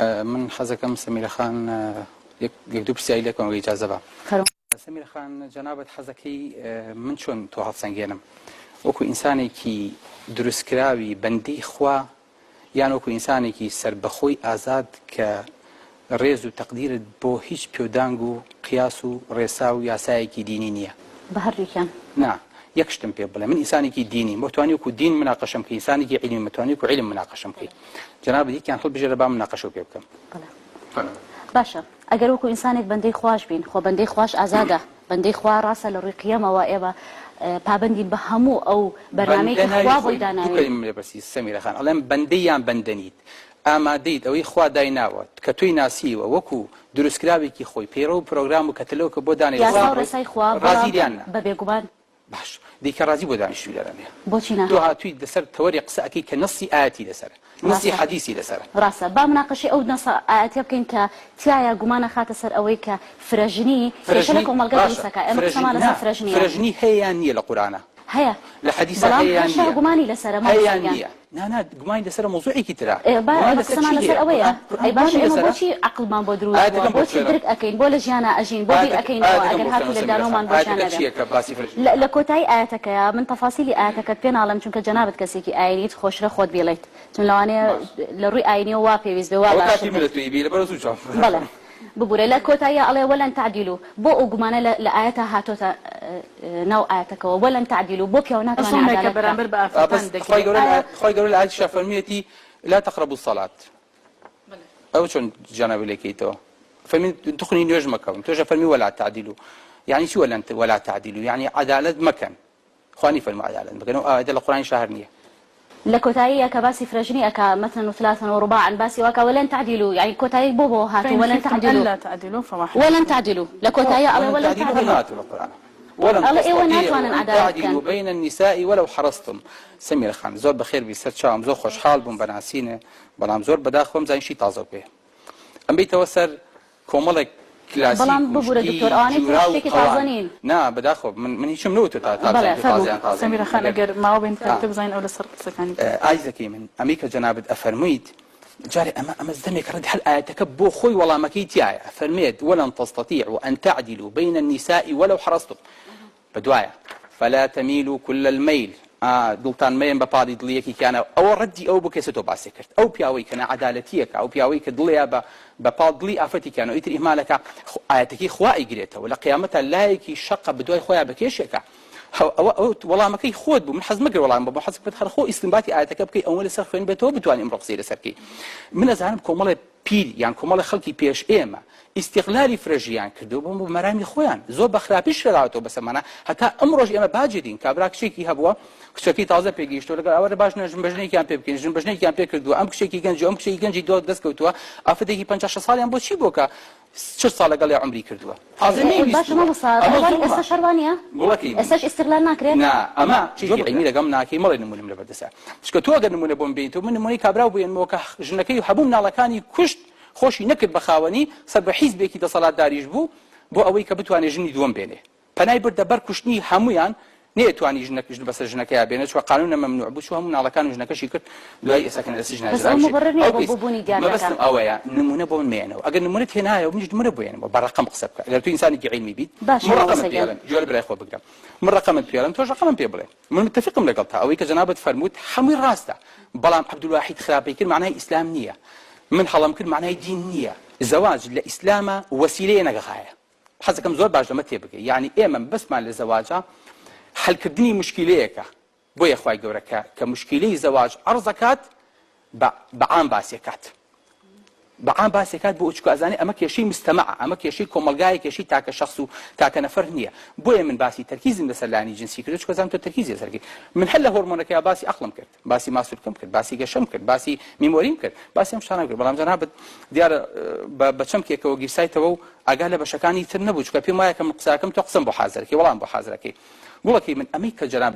من حەزەکەم سەمیرە خان یەک یەک دوو پرسیاری لێ بکەم ئەگەر ئیجازە بە. فەرموو. سەمیرە خان جەنابت حەزەکەی من چۆن تۆ هەڵسەنگێنم وەکو ئینسانێکی دروستکراوی بەندەی خوا یان وەکو ئینسانێکی سەربەخۆی ئازاد کە ڕێز و تەقدیرت بۆ هیچ پێودانگ و قیاس و ڕێسا و یاسایەکی دینی نییە؟ بە هەردووکیان. نا یەک شتم پێ بڵێ من ئینسانێکی دینیم بۆ توانی وەکو دین مناقەشەم بکەی ئینسانێکی عیلمیم توانی وەکو عیلم مناقەشەم بکەی جەنابت یەکیان هەڵبژێرە با مناقەشەو پێ بکەم. بەڵێ باشە ئەگەر وەکو ئینسانێک بەندەی خواش بین خۆ بەندەی خواش ئازادە بەندەی خوا ڕاستە لە ڕووی قیەمەوە ئێمە پابەندین بە هەموو ئەو بەرنامەی بەندە کە ناوی خوا بۆی خۆی دوو داناوین. کەلیمەم لێ پرسی سەمیرە خان ئەڵێم بەندەی یان بەندەنیت ئامادەیت ئەوەی خوا دایناوە کە تۆی ناسیوە وەکو دروستکراوێکی خۆی پەیڕەو و پرۆگرام و کەتەلۆکە بۆ دانێ یاسا لەسەر و ڕۆی ڕێسای خوا بەڵام ڕازیت یان نا؟ بە بێگومان. باش دەی کە ڕازی بۆ دانیشتووی لەرە نیە بۆچی نا؟ تۆ هاتوویت لەسەر تەوەرێ قسە ئەکەی کە نەسی ئایەتی لەسەرە نەسی ڕاستە حەدیسی لەسەرە. ڕاستە با مناقەشەی ئەو نەسە ئایەتە بکەین کە تیایا گومان ئەخاتە سەر ئەوەی کە فرەژنی کێشە لە فرەژنی کۆمەڵگە باشە دروست ئەکا ئێمە فرەژنی قسەمان نا لەسەر فرەژنییە. فرەژنی هەیە یان نییە لە قورئانا؟ هەیە لە حەدیسا بەڵام هەیە یان هەشتا نییە؟ گومانی لەسەرە هەیە مامۆستا یان گیان. نییە؟ نا نا گومانی لەسەرە مەوزوعێکی ترە ئێ با گومان ئێمە لەسەر قسەمان چی لەسەر هەیە ئەوەیە قورئان قورئان ئەی باشە گومانی ئێمە لەسەرە بۆچی عەقڵمان بۆ دروست بووە ئایەتەکەم بۆ بۆچی بخوێنە درک ئەکەین بۆ لە ژیانا ئەژین بۆ بیر ئایەتەکە ئەکەینەوە ئایەتەکەم ئەگەر بۆ هاتوو بخوێنەوە سەمیرە خان لێکدانەوەمان بۆچیان ئایەتەکە نەبێ چییە کە باسی فرەژنی لە دەکا لە کۆتایی ئایەتەکەیا من تەفاسیلی ئایەتەکەت پێ ناڵێم چونکە جەنابت کەسێکی ئاینیت خۆشترە خۆت بیڵێیت چون لەوانەیە باش لە ڕووی ئاینیەوە وا پێویست بێ وا ئەوە باشتر کاتی بێت منە تۆ ئیبی لەبەر زوو جواب بەڵێ ببورە لە کۆتاییا ئەڵێ ولن تعدلوا بۆ ئەو گومانە لە لە ئایەتا هاتۆتە ناو ئایەتەکەوە ولن تعدلوا بۆ پیاو ناتوانێ زوڵمێکە عەدالەت بکا بەرامبەر بە ئا ئافرەتان بەس خوای دەکرێ گەورە لە ئایا ئایەت خوای گەورە لە ئایەتیشا فەرموویەتی لا تقربوا الصلاة بەڵێ. ئەوە چۆن جەنابی لێکەیتەوە فەرمی توخنی نوێژ مەکەون تۆش فەرمی ولا تعدلوا یعنی چی ولن ولا تعدلوا یعنی عەدالەت مەکەن خوا نەیفەرموو عەدالەت مەکەن ئەو ئایەتە لە قورئانی شا هەر نییە. لە کۆتاییا کە باسی فرەژنی ئەکا مثنی و ثلاثا و رباعا باسی ئەوە ئەکا ولن تعدلوا یعنی کۆتایی بۆ بەوە هاتوو فإن ولن خفتم تعدلوا ألا تعدلوا فواحدة. ولن تعدلوا لە کۆتاییا ئەڵێ ولن ولن تعدلوا هەر تعدلوا نەهاتوو لە قورئانا ولن ئەڵێ ئێوە تستطيعوا ناتوانن أن عەدالەت بکەن. تعدلوا بين النساء ولو حرصتم سەمیرە خان زۆر بەخێر بی سەر چاوم زۆر خۆشحاڵ بووم بە ناسینێ بەڵام زۆر بەداخەوەم زانی شتی تازەو پێ ئەم بیتەوە سەر کۆمەڵێک کلاسیک بەڵام و ببورە شتی دکتۆر ئەوانەی تر جورا و شتێکی تازە قەوان نین. نا بەداخەوە من من هیچم نەوتوە تا تا بەڵێ بزانین تۆ فەرموو. تازە یان تازە سەمیرە نی خان ئەگەر ئەگەر ماوە بین ئا تا بزانین ئەو لەسەر قسەکانی تر. ئازیزەکەی من ئەمەی کە جەنابت ئەفەرموویت جارێ ئەمە ئەمە دەمێکە ڕەدی هەر ئایەتەکە بۆ خۆی وەڵامەکەی تیایە ئەفەرمێت ولن تستطیعوا ان تعدلوا بین النساء ولو حرصتم بەدوایە، فلا تمیلوا کل المیل، ئا دڵتان مەیەن بە پاڵی دڵی یەکێکیانەوە، ئەوە ڕەدی ئەوە بوو کە ئێستا تۆ باسی کرد، ئەو پیاوەی کە ناعەدالەتییەکە، ئەو پیاوەی کە دڵیا بە بە پاڵ دڵی ئافرەتێکیانەوە ئیتر ئیهمالەکا، خۆ ئایەتەکەی خوا ئەیگرێتەوە، لە قیامەتا لایەکی شەقە بەدوای خۆیا بەکێشێکا. هەو ئەوە ئەوە وەڵامەکەی خۆت بوو، من حەزم نەکرد وەڵام بەمەوە، حەزم کرد هەر خۆ ئیستینباتی ئایەتەکە بکەی ئەوە لەسەر خوێن بێتەوە بتوانی ئەمڕۆ قسەی لەسەر بکەی. من ئەزانم کۆمەڵێ پیر یان کۆمەڵێ خەڵکی پێش ئێمە ئیستیغلالی فرەژیان کردووە بۆ مەرامی خۆیان زۆر بە خراپیش کراوەتەوە بەسەرمانا هەتا ئەمڕۆش ئێمە باجی دین کابرا کچێکی هەبووە کچەکەی تازە پێگەیشتووە لەگەڵ ئەوە باش ژن بە ژنێکیان پێ بکەین ژن بە ژنێکیان پێ کردووە ئەم کچێکی گەنج و ئەم کچێکی گەنجی دۆ دەست کەوتووە ئافرەتێکی 50 60 ساڵیان بۆ چی بۆ کە 40 ساڵ لەگەڵی عومری کردووە تازە باشە نەیویستووە مامۆستا ئەمە ڕەوان زوڵمە ئێستاش هەر وا نییە گوڵەکەی من ئێستاش ئیستغلال ناکرێ نا ئەمە شتێکی عیلمی لەگەڵم ناکەی مەڵێ نمونەم لەبەر دەستە چونکە تۆ ئەگەر نمونە بۆم بێنیتەوە من نمونەی کابرا بێنمەوە کە ژنەکەی هەبوو مناڵەکانی کوشت خۆشی نەکرد بە خاوەنی سەر بە حیزبێکی دەسەڵاتداریش بوو بۆ ئەوەی کە بتوانێت ژنی دووەم بێنێ پەنای بردە بەر کوشتنی هەموویان نەیەتوانی ژنە ژن بەسەر ژنەکەیا بێنێ چونکە قانونە مەمنوع بوو چوو هەموو مناڵەکان و ژنەکەشی کرد دوای ئێستا کە لە سجن بەس ئەوە ناژراویشی مبرر نییە ئەو بۆ کەیس بۆ بوونی دیاردەکە. مەبەستم ئەوەیە نمونە بۆ من مێنەوە ئەگەر نمونەت هێنایەوە منیش نمونە بۆ هێنمەوە بە ڕەقەم قسە بکە ئەگەر تۆ ئینسانێکی عیلمی بیت باشە من ڕەقەمت مامۆستا پێ گیان. ئەڵێم گوێ لە برای خۆ بگرە من ڕەقەمت پێ ئەڵێم تۆش ڕەقەمم پێ بڵێ من متفقم لەگەڵ تا ئەوەی کە جەنابت فەرمووت هەمووی ڕاستە بەڵام عەبدولواحید خراپەی کرد مەعنای ئیسلام نییە من هەڵەم کرد مەعنای دین نییە زەواج لە ئیسلامە وەسیلەیە نەک غایە حەزەکەم زۆر باش لەمە تێبگەی یانی ئێمە مەبەستمان لە زەواجە حەلکردنی مشکیلەیەکە بۆیە خوای گەورە کە کە مشکیلەی زەواج عەرز ئەکات بە بە عام باسی ئەکات بە عام باسی ئەکات بۆ چونکە ئەزانێ ئەمە کێشەی مستەمەعە ئەمە کێشەی کۆمەڵگایە کێشەی تاکە شەخس و تاکە نەفەر نییە بۆیە من باسی تەرکیزم لەسەر لایەنی جنسی کرد چونکە زانم تۆ تەرکیزی لەسەر کرد من هەر لە هۆرمۆنەکەیا باسی عەقڵم کرد باسی ماسولکەم کرد باسی گەشەم کرد باسی میمۆریم کرد باسی ئەم شتانەم کرد بەڵام جەنابت دیارە بە چەمکێکەوە گیرسایتەوە و ئاگا لە بەشەکانی تر نەبوو چونکە پێم وایە کە من قسەکەم تۆ قسەم بۆ حازرەکەی وەڵام بۆ حازرەکەی گوڵەکەی من ئەمەی کە جەنابت.